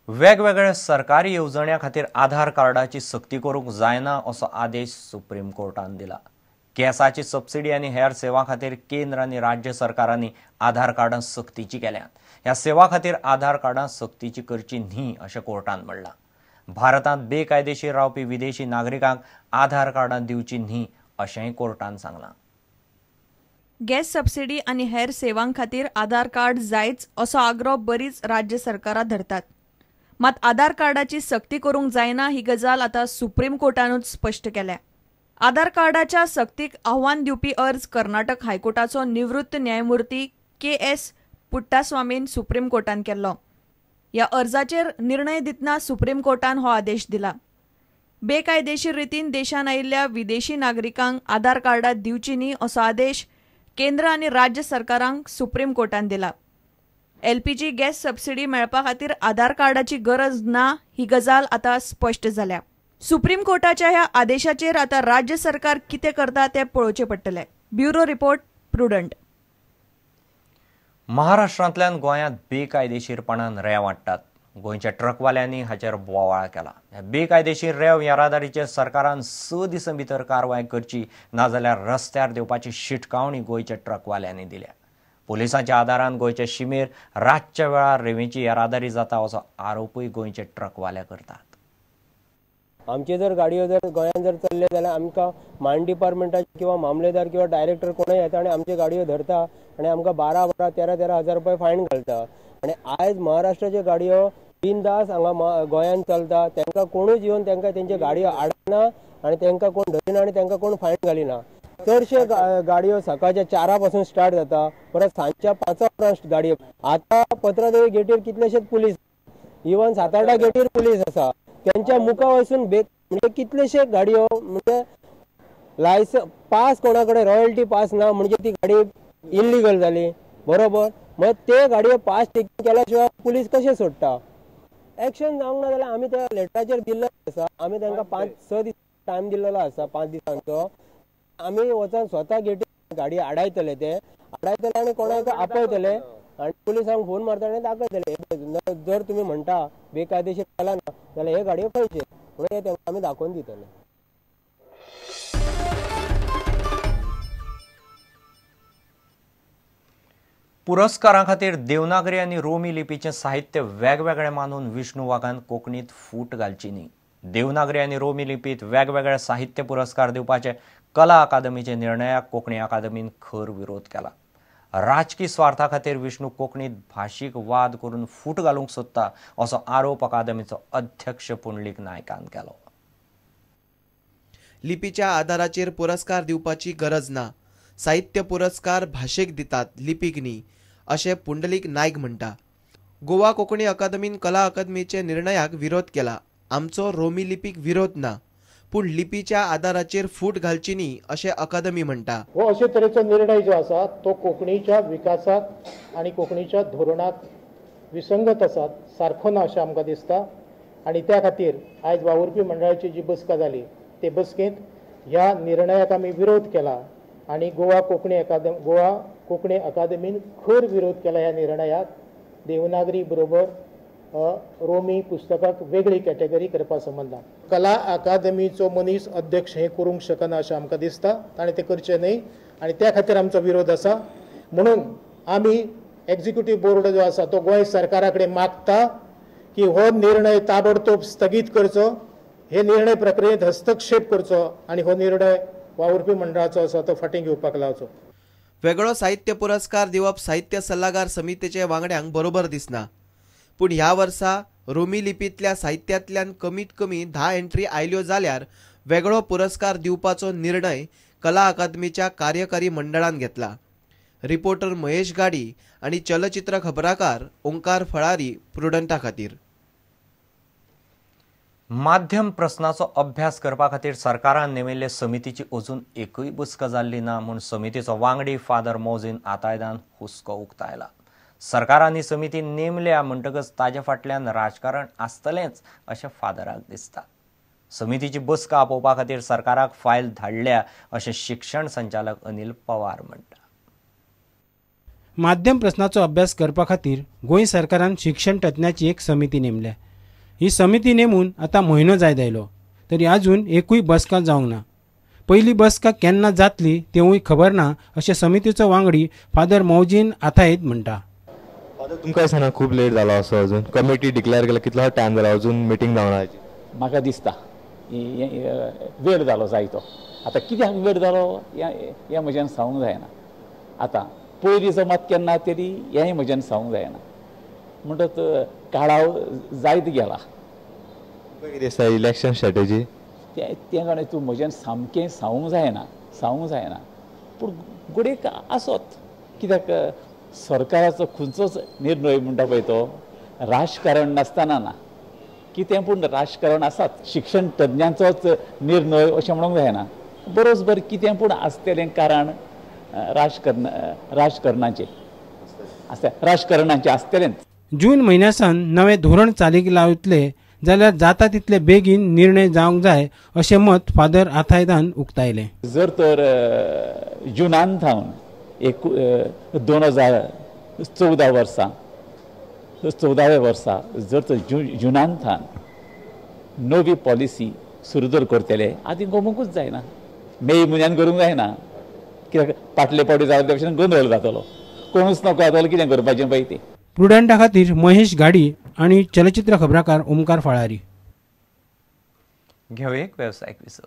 वेगवेगळ्या सरकारी येवजण्यां खातीर आधार कार्डाची सक्ती करूंक जायना असो आदेश सुप्रीम कोर्टान दिला. गॅसाची सबसिडी आनी हेर सेवा खातीर केंद्र आनी राज्य सरकारांनी आधार कार्डां सक्तीची केल्यात. ह्या सेवा खातीर आधार कार्डां सक्तीची करची न्ही अशें कोर्टान म्हणलां. भारतांत बेकायदेशीर रावपी विदेशी नागरिकांक आधार कार्डां दिवची न्ही अशेंय कोर्टान सांगलां. गॅस सबसिडी आनी हेर सेवां खातीर आधार कार्ड जायच असो आग्रो बरीच राज्य सरकारां धरतात. मात आधार कार्डाची सक्ती करूंक जायना ही गजाल आतां सुप्रीम कोर्टानूच स्पश्ट केल्या. आधार कार्डाच्या सक्तीक आव्हान दिवपी अर्ज कर्नाटक हायकोर्टाचो निवृत्त न्यायमूर्ती के.एस. पुट्टास्वामीन सुप्रीम कोर्टान केल्लो. ह्या अर्जाचेर निर्णय दितना सुप्रीम कोर्टान हो आदेश दिला. बेकायदेशीर रितीन देशान आयिल्ल्या विदेशी नागरिकांक आधार कार्डां दिवची न्ही असो आदेश केंद्र आनी राज्य सरकारांक सुप्रीम कोर्टान दिला. एलपीजी गॅस सबसिडी मेळपा खातीर आधार कार्डाची गरज ना ही गजाल आतां स्पश्ट जाल्या. सुप्रीम कोर्टाच्या ह्या आदेशाचेर आतां राज्य सरकार कितें करता तें पळोवचें पडटलें. Bureau report, Prudent. महाराष्ट्रांतल्यान गोंयांत बेकायदेशीरपणान रेंव हाडटात. गोंयच्या ट्रकवाल्यांनी हाचेर बोवाळ केला. बेकायदेशीर रेंव येरादारीचेर सरकारान 6 दिसां भितर कारवाय करची, नाजाल्यार रस्त्यार देवपाची शिटकावणी गोंयच्या ट्रकवाल्यांनी दिल्या. पुलिसांच्या आदारान गोंयचे शिमेर रातच्या वेळार रेंवेची येरादारी जाता असो आरोपूय गोंयचे ट्रकवाले करतात. आमचे जर गाडयो जर गोंयांत जर चल्ले जाल्यार आमकां मान डिपार्टमेंटाचे किंवा मामलेदार किंवा डायरेक्टर कोणूय येता आनी आमच्यो गाडयो धरता आनी आमकां 12 12 13 13 हजार रुपया फायन घालता. आनी आयज महाराष्ट्राच्यो गाडयो बिनदास हांगा गोंयांत चलता, तांकां कोणूच येवन तांकां तेंच्यो गाडयो आडना आनी तांकां कोण धरिना आनी तांकां कोण फायन घालिना. चडशे गाडयो सकाळच्या 4 पासून स्टार्ट जाता, परत सांजच्या 5 उपरांत गाडयो. आतां पत्रादेवी गेटीर कितलेशेच पुलीस, इवन सातार्डा गेटीर पुलीस आसा, त्यांच्या मुखा वचून म्हणजे कितलेशे गाडयो म्हणजे लायसन्स पास कोणा कडेन रॉयल्टी पास ना म्हणजे ती गाडी इल्लिगल जाली, बरोबर? मग ते गाडयो पास चेकींग केल्या शिवाय पुलीस कशे सोडटा? एक्शन जावंक ना जाल्यार आमी त्या लेटराचेर दिल्लो आसा, आमी तांकां 5-6 दीस टायम दिल्लो आसा, 5 दिसांचो. आमी वचून स्वता गेटी गाडी आडायतले, ते आडायतले आनी कोणाक आपयतले आनी पुलिसांक फोन मारता आनी दाखयतले, जर तुमी म्हणटा बेकायदेशीर केला ना जाल्यार हे गाडयो खंयचे म्हणून तांकां आमी दाखोवन दितले. पुरस्कारां खातीर देवनागरी आनी रोमी लिपीचें साहित्य वेगवेगळें मानून विष्णू वाघान कोंकणीत फूट घालची न्ही. देवनागरी आनी रोमी लिपीत वेगवेगळे साहित्य पुरस्कार दिवपाचे कला अकादमीचे निर्णयाक कोंकणी अकादमीन खर विरोध केला. राजकी स्वार्था खातीर विष्णू कोंकणीत भाशीक वाद करून फूट घालूंक सोदता असो आरोप अकादमीचो अध्यक्ष पुंडलीक नायकान केलो. लिपीच्या आधाराचेर पुरस्कार दिवपाची गरज ना, साहित्य पुरस्कार भाशेक दितात, लिपीक न्ही, अशें पुंडलीक नायक म्हणटा. गोवा कोंकणी अकादमीन कला अकादमीचे निर्णयाक विरोध केला. आमचो रोमी लिपीक विरोध ना, पूण लिपीच्या आधाराचेर फूट घालची न्ही अशें अकादमी म्हणटा. हो अशे तरेचो निर्णय जो आसा तो कोंकणीच्या विकासाक आनी कोंकणीच्या धोरणाक विसंगत आसा, सारको ना अशें आमकां दिसता. आनी त्या खातीर आयज वावुरपी मंडळाची जी बसका जाली ते बसकेंत ह्या निर्णयाक आमी विरोध केला आनी गोवा कोंकणी अकादमीन खर विरोध केला ह्या निर्णयाक. देवनागरी बरोबर रोमी पुस्तकाक वेगळी कॅटेगरी करपा संबंदान कला अकादमीचो मनीस अध्यक्ष हे करूंक शकना अशें आमकां दिसता, ताणें तें करचें न्हय आनी त्या खातीर आमचो विरोध आसा. म्हणून आमी एक्झिक्युटीव बोर्ड जो आसा तो गोंय सरकारा कडेन मागता की हो निर्णय ताबडतोब स्थगीत करचो, हे निर्णय प्रक्रियेंत हस्तक्षेप करचो आनी हो निर्णय वावुरपी मंडळाचो आसा तो फाटीं घेवपाक लावचो. वेगळो साहित्य पुरस्कार दिवप साहित्य सल्लागार समितीचे वांगड्यांक बरोबर दिसना, पूण ह्या वर्सा रोमी लिपींतल्या साहित्यांतल्यान कमीत कमी 10 एंट्री आयल्यो जाल्यार वेगळो पुरस्कार दिवपाचो निर्णय कला अकादमीच्या कार्यकारी मंडळान घेतला. रिपोर्टर महेश गाडी आनी चलचित्र खबराकार ओंकार फळारी, प्रुडंटा खातीर. माध्यम प्रस्नाचो अभ्यास करपा खातीर सरकारान नेमिल्ले समितीची अजून एकूय बसका जाल्ली ना म्हूण समितीचो वांगडी फादर मोझीन आतायदान हुस्को उक्तायला. सरकारान ही समिती नेमल्या म्हणटकच ताजे फाटल्यान राजकारण आसतलेंच अशें फादराक दिसता. समितीची बसका आपोवपा खातीर सरकाराक फायल धाडल्या अशें शिक्षण संचालक अनिल पवार म्हणटा. माध्यम प्रस्नाचो अभ्यास करपा खातीर गोंय सरकारान शिक्षण तज्ञाची एक समिती नेमल्या. ही समिती नेमून आतां म्हयनो जायत आयलो तरी अजून एकूय बसका जावंक ना. पयली बसका केन्ना जातली तेवूय खबर ना अशें समितीचो वांगडी फादर मौजीन आथायत म्हणटा. फादर, तुमकां दिसना खूब लेट जाला असो? अजून कमिटी डिक्लेअर केला, कितलो टायम जाला अजून मिटींग जावना? म्हाका दिसता वेळ जालो जायतो. आतां कित्याक वेळ जालो हें म्हज्यान सांगूंक जायना. आतां पयली जमात केन्ना तरी हेंय म्हज्यान सांगूंक जायना. म्हणटच काळाव जायत गेला. कितें दिसता इलेक्शन स्ट्रॅटेजी? तें जाणें तूं म्हज्यान सामकें सांगूंक जायना, सांगूंक जायना. पूण घडयेक आसत, कित्याक सरकाराचो खंयचोच निर्णय म्हणटा पळय तो राजकारण नासतना ना कितें, पूण राजकारण आसात. शिक्षण तज्ञांचोच निर्णय अशें म्हणूंक जायना. बरोबर कितें पूण आसतलें कारण राजकारणाचें आसता, राजकारणाचें आसतलेंच. जून म्हयन्या सावन नवें धोरण चालीक लायतले जाल्यार जाता तितले बेगीन निर्णय जावंक जाय अशें मत फादर आथायदान उक्तायलें. जर तर जुनान थावन 2014 वर्सा 14व्या वर्सा जर तर जुनान थावन नवी पॉलिसी सुरू जर करतले, आदी गोमूंकूच जायना. मे म्हयन्यान करूंक जायना, कित्याक फाटले फावटी जाले त्या भशेन गोंदळ जातलो, कोणूच नको जातलो, कितें करपाचें पळय तें. प्रुडंटा खातीर महेश घाडी आनी चलचित्र खबराकार ओमकार फळारी. घेवया एक वेवसायीक विसव.